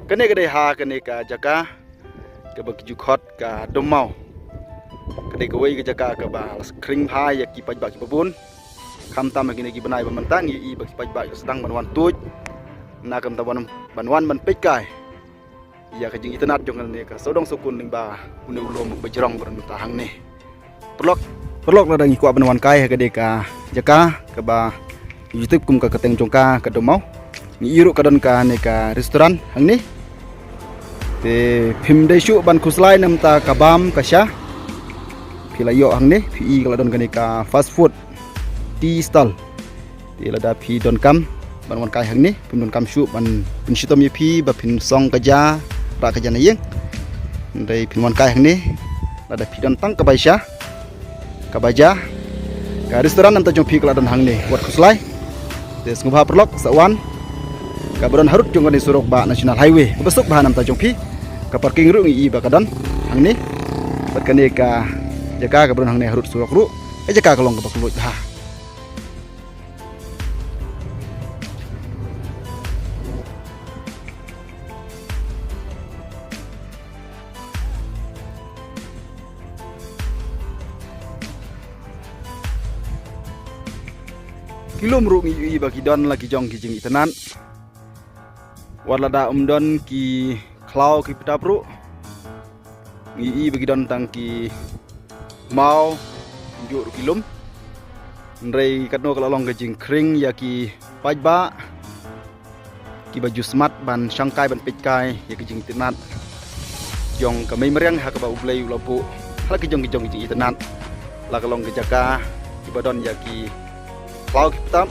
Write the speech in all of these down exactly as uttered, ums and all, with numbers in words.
Kane ka dei ha kane ka jaka kaba ki ju khot ka Dum Maw. Ka dei kawei ka jaka kaba la khring bha ïa ki paidbah kiba bun. Khamtam ha kine ki bnai ba mynta ngi ïohi ba ki paidbah ki sdang ban wan tuid. Na ka bynta ban, ban wan ban peit kai ïa ka jingitynnad jong kane ka sawdong sawkun lyngba une u lum ba jrong ba don mynta hangne. Paralok, paralok, lada ngi kwah ban wan kai ha kane ka jaka kaba ngi ju tip kum ka kyrteng jong ka, ka Dum Maw, ngi ïohi ruh ka don kane ka restaurant hangne. Te phim dei shuh ban khuslai namar ka bam ka sha. Phi la ïoh hangne, phi i ka la don kane ka fast food, tea stall. Te lada phi donkam ban wan kai hangne, phim donkam shuh ban pynshitom ïa phi ba phin song ka ja, rah ka ja na ïing. Hynrei phin wan kai hangne, lada phi don tang kaba sha, kaba ja, ka restaurant namar jong phi ka la don hangne, wat khuslai. Te sngewbha paralok, sa wan, kaba don harud jong kane surok ba National Highway, kaba suk bha namar jong phi. Ka parking ruh ngi i ba ka don hangne. Bad kane ka jaka kaba don hangne harud surok ruh, ka jaka ka long kaba kylluid bha. Ki lum ruh ngi ïohi ba ki don la ki jong ki jingitynnad. Wat lada ym don ki khlaw ki btap ruh, ngi ïohi ba ki don tang ki maw, kumjuh ruh ki lum. Hynrei katno ka la long ka jingkhring ïa ki paidbah kiba ju smat ban shang kai ban peit kai ïa ka jingitynnad jong ka mei mariang ha kaba U Blei u la buh ha la ki jong ki jong ki jingitynnad. La ka long ka jaka kiba don ïa ki khlaw ki btap,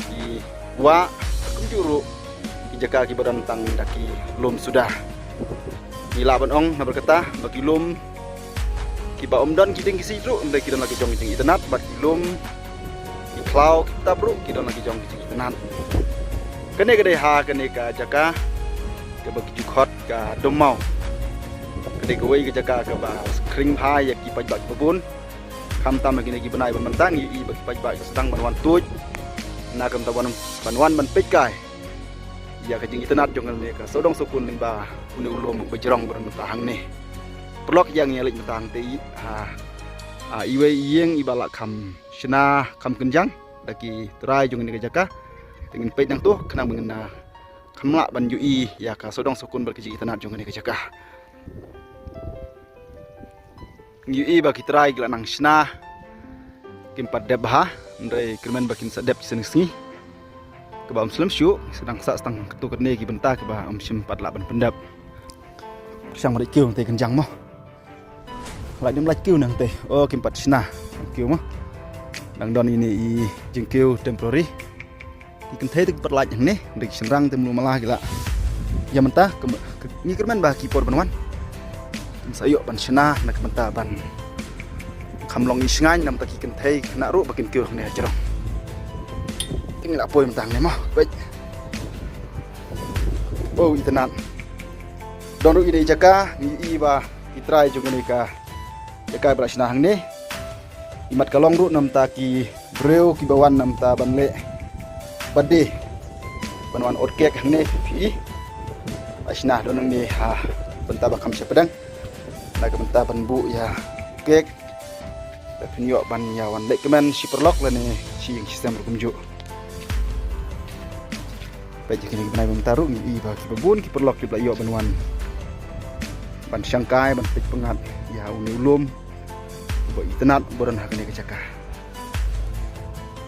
ki wah, kumjuh ruh ki jaka kiba don tang da ki lum suda. Ngi lah ban ong namar kata ba ki lum kiba ym don ki dieng ki siej ruh, hynrei ki don la ki jong ki jingitynnad, bad ki lum, ki khlaw ki btap ruh ki don la ki jong ki jingitynnad. Kane ka dei ha kane ka jaka kaba ki ju khot ka Dum Maw. Ka dei kawei ka jaka kaba khring bha ïa ki paidbah kiba bun. Khamtam ha kine ki bnai ba mynta ngi ïohi ba ki paidbah ki sdang ban wan tuid. Na ka bynta ban, ban wan ban peit kai ïa ka jingitynnad jong kane ka sawdong sawkun lyngba une u lum ba jrong ba don mynta hangne. Paralok, ïa ngi ïa leit mynta hangtei ha, ha iwei i ïing iba la kham shna kham kynjang da ki trai jong kane ka jaka. Te ngin peit nangto khnang ba ngin, ah, kham lah ban ïohi ïa ka sawdong sawkun bad ka jingitynnad jong kane ka jaka. Ngi ïohi ba ki trai ki la nang shna, kim pat dep bha, hynrei kyrmen ba kin sa dep shisien ka sngi. Kaba ym slem shuh, sa dang sah tang katto katne ki bynta kiba ym shym pat lah ban pyndep. Shang ba dei kiew te kynjang mo. Lait nym lait kiew nangtei. Oh, kim pat shna kiew mo. Dang don ine i jingkiew temporary. Ki kynthei te ki pat lait hangne, hynrei ki shynrang te mlu mala ki la ïa mynta, ka, ka, ngi kyrmen ba ki por ban wan kin sa ïoh ban shna na ka bynta ban kham long i shngaiñ namar ki kynthei khynnah ruh ba kin kiew hangne ha jrong. Te ngi la poi mynta hangne mo, wait. Oh, itynnad. Don ruh ine i jaka, ngi i ba ki trai jong kane ka jaka ba la shna hangne. Imat ka long ruh namar ki briew kiba wan namar ban leh birthday. Ban wan ot kek hangne phi i. Ba shna don hangne ha bynta ba kham shepdeng. Na ka bynta ban buh ïa kek. Ba phin ïoh ban ïa wan leh kmen shi paralok lane shi ïing shi sem ruh kumjuh. Peit ïa kine ki bnai ba mynta ruh ngi i ba kiba bun ki paralok kiba la ïoh ban wan ban shang kai ban peit pyngngad ïa une u lum uba itynnad uba don ha kane ka jaka.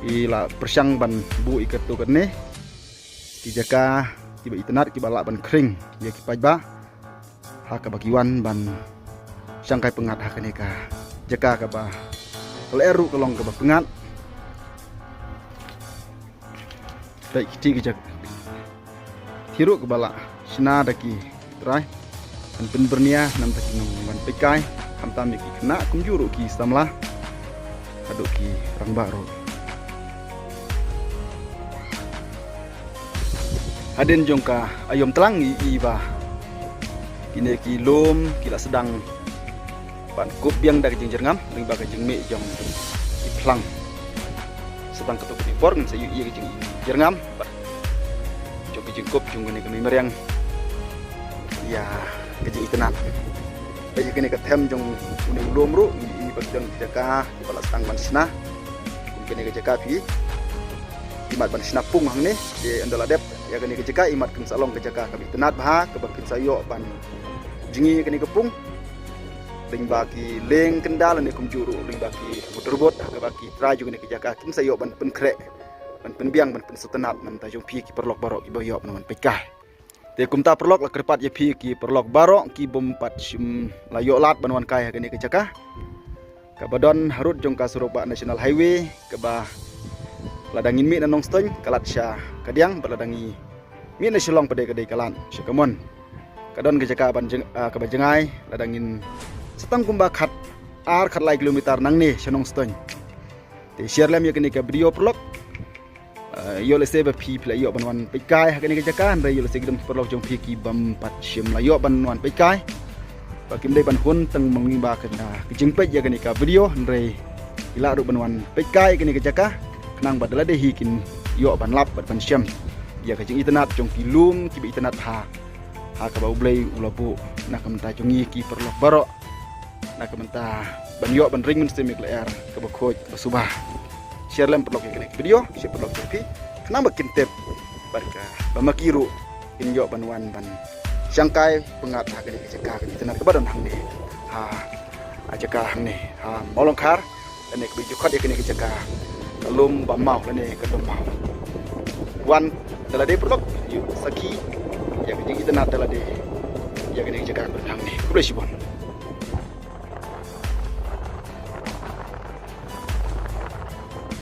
I la pyrshang ban buh i katto katne ki jaka kiba itynnad kiba lah ban khring ïa ki paidbah ha kaba ki wan ban shang kai pyngngad ha kane ka jaka kaba ka lyer ruh ka long kaba pyngngad. Peit kiti ki jaka. Kiti ruh kaba la shna da ki trai ban pynbyrngia namar ki nongwan peit kai, khamtam ïa ki khynnah kumjuh ruh ki samla haduh ki rangbah ruh. Hadien jong ka aïom tlang ngi i ba kine ki lum ki la sdang ban kup biang da ka jingjyrngam lyngba ka jingmih jong ki phlang. Sa tang katto katne por ngin sa ïohi ïa ka jingjyrngam bad jong ka jingkup jong kane ka mei mariang. Ïa ka jingitynnad. Bad ïa kane ka them jong une u lum ruh, ngi i ba ki don ki jaka kiba la sdang ban shna. Kum kane ka jaka phi imat ban shna pung hangne. Te ynda la dep ïa kane ka jaka, imat kan sa long ka jaka kaba itynnad bha, kaba phin sa ïoh ban jngi ïa kane ka pung. Lyngba ki lieng kynda lane kumjuh ruh lyngba ki motor boat, kaba ki trai jong kane ka jaka kin sa ïoh ban pynkhreh, ban pynbiang, ban pynsngewtynnad na ka bynta jong phi ki paralok baroh kiba ïoh ban wan peitkai. Te kumta paralok, la kyrpad ïa phi ki paralok baroh ki bym pat shym la ïoh lad ban wan kai ha kane ka jaka kaba don harud jong ka surok ba National Highway, kaba lada ngin mih na Nongstoiñ ka lad sha kadiang, bad lada ngi mih na Shillong pat ka dei ka lad sha kamon. Ka don ka jaka ban jeng-, ah, kaba jngai, lada ngin sa tang kumba khat ar khat lai kilometer nangne sha Nongstoiñ. Te share lem ïa kane ka video paralok. Ah, ïoh lehse ba phi phi la ïoh ban wan peitkai ha kane ka jaka, hynrei ïoh lehse ki don ki paralok jong phi ki bym pat shym la ïoh ban wan peitkai. Ba kim dei ban hun tang mangwing ba ka, ah, ka jingpeit ïa kane ka video, hynrei ki lah ruh ban wan peitkai ïa kane ka jaka, khnang ba da lade hi kin ïoh ban lap bad ban shem ïa ka jingitynnad jong ki lum kiba itynnad bha, ha kaba U Blei u la buh na ka bynta jong ngi ki paralok baroh, na ka bynta ban ïoh ban ring mynsiem ïa ka lyer kaba khuid ba suba. Share lem paralok ïa kane ka video sha ki paralok jong phi, khnang ba kin tip bad kaba ma ki ruh kin ïoh ban wan ban shangkai pyngngad ha kane ka jaka kaba itynnad kaba don hangne, ha, ha jaka hangne ha Mawlangkhar, lane kaba ju khot ïa kane ka jaka ka Lum Bammaw lane ka Dum Maw. Wan da lade paralok, ïoh sakhi ïa ka jingitynnad da lade ïa kane ka jaka kaba don hangne. Khublei shibun.